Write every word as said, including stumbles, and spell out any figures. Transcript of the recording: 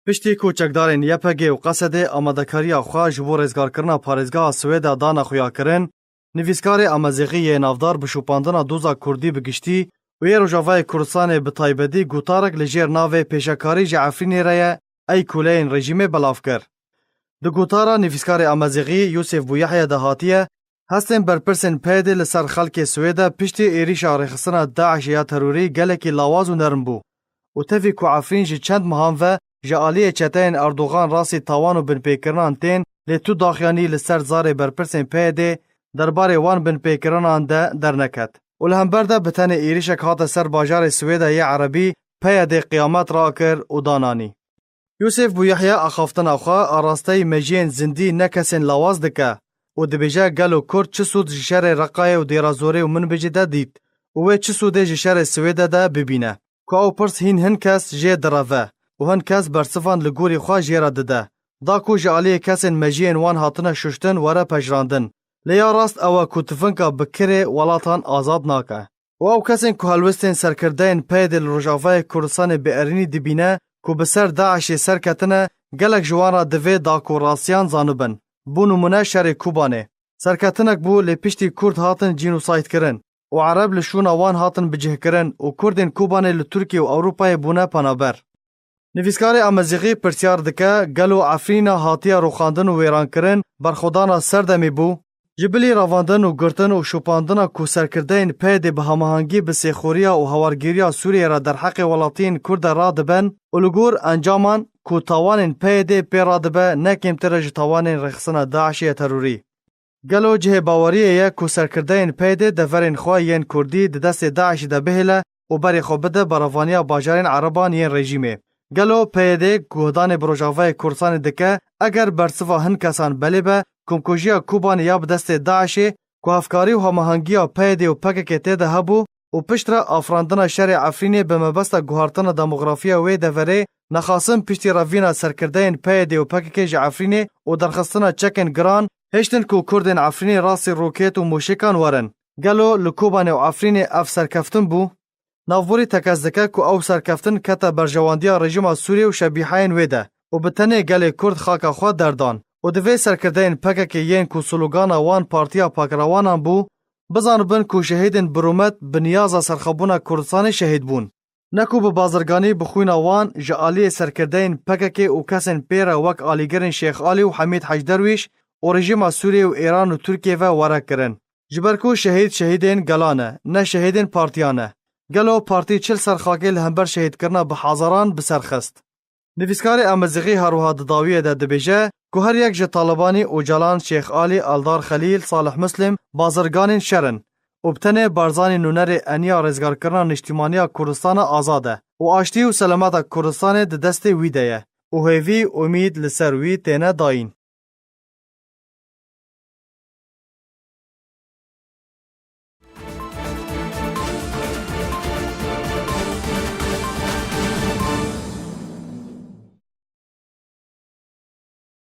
Piştî ku çekdarên Y P G û Qesedê amadekariya xwe ji bo rêzgarkirina parêzgeha Swêda dane xuyakirin, nivîskarê Amezêxî yê navdar bi şopandina doza kurdî bi giştî û yê Rojavayê Kurdistanê bi taybetî gotarek li jêr navê Pêşekarî ji Efrînê re ye, ey kûleyên rejîmê belav kir. Di gotara nivîskarê Amezêxî Yûsef Bûyehye de hatiye, hestên berpirsên P Y D li ser xelkê Swêde piştî êrîşa rêxistina DAIŞê ya terorî gelekî lawaz û nerm bû û tevî ku Efrîn ji çend mehan ve ji aliyê çeteyên Erdogan rastî tawan û binpêkirinan tên, lê tu daxuyanî li ser zarê berpirsên P Y D derbarê wan binpêkirinan de derneket û li hember de bi tenê êrîşek hate ser bajarê Swêde yê Erebî, P Y D qiyamet rakir û dananî. Yûsef Bûyehye axaftina xwe arasteyî mejiyên zindî ne kesên lawaz dike û dibêje gelo Kurd çi sûd ji şerê Reqayê û Dêra Zorê û Minbicê de dît û wê çi sûdê ji şerê Swêde de bibîne? Ku ew pirs hîn hin kes jê direve û hin kes bersivan li gorî xwe jê re dide, da ku ji aliyê kesên mejiyên wan hatine şuştin were pejirandin. Lê ya rast ew e ku tifinka bi kirê welatan azad nake. Û ew kesên ku helwestên serkirdeyên P Y D li Rojavayê Kurdistanê bi erênî dibîne ku bi ser DAIŞê serketine, gelek ji wan re divê da ku rastiyan zanibin. Bo nimûne şerê Kobanê. Serketinek bû lê piştî Kurd hatin cînosaydkirin û Ereb li şûna wan hatin bicihkirin û Kurdên Kobanê li Tirkiye û Ewropayê bûne penaber. Nivîskarê Amezîxî pirsyar dike, gelo Efrîna hatiye rûxandin û wêrankirin, berxwedana serdemê bû? Ji bilî revandin û girtin û şopandina ku serkirdeyên P Y D bi hemahengî bi sêxuriya û hawargêriya Sûriyê re derheqê welatiyên Kurd de radibin û li gor encaman ku tawanên P Y D pê radibe ne kêmtir e ji tawanên rêxistina DAIŞê ya terorî. Gelo cihê baweriyê ye ku serkirdeyên P Y D deverên xwe yên Kurdî di destê DAIŞê de bihêle û berê xwe bide berevaniya bajarên Ereban yên rejîmê? Gelo P Y D guhdanê bi Rojavayê Kurdistanê dike, eger bersiva hin kesan belê be, komkujiya Kobanê ya bi destê DAIŞê ku hevkarî û hemahengiya P Y D û P K K tê de hebû û piştre afirandina şerê Efrînê bi mebesta guhartina demografiya wê deverê, nexasin piştî revîna serkirdeyên P Y D û P K K ji Efrînê û derxistina çekên giran, hiştin ku Kurdên Efrînê rastî roket û mûşekan werin. Gelo li Kobanê û Efrînê ev serkeftin bû? Navborî tekez dike ku ew serkeftin kete berjewendiya rejîma Sûriyê û şebîheyên wê de û bi tenê gelê Kurd xaka xwe derdan û divê serkirdeyên P K K yên ku slogana wan Partiya Pakrewanan bû, bizanibin ku şehîdên bi rûmet bi niyaza serxwebûna Kurdistanê şehîd bûn. Ne ku bi bazirganî bi xwîna wan ji aliyê serkirdeyên P K K û kesên pê re wek alîgirên Şêx Alî û Hemîd Hec Derwîş û rejîma Sûriyê û Êran û Tirkiyê ve were kirin. Ji ber ku şehîd şehîdên gelan e, ne şehîdên partiyan e. Gelo partî çi li ser xakê li hember şehîdkirina bi hezaran bi ser xist? Nivîskarê Amezixî her wiha di dawiyê de dibêje ku her yek ji Talibanî, Ocalan, Şêx Alî, Eldar Xelîl, Salih Muslim bazirganên şer in û bi tenê Barzanî nûnerê eniya rêzgarkirina niştîmaniya Kurdistana azad e û aştî û selameta Kurdistanê di destê wî de ye û hêvî, umîd li ser wî têne dayîn.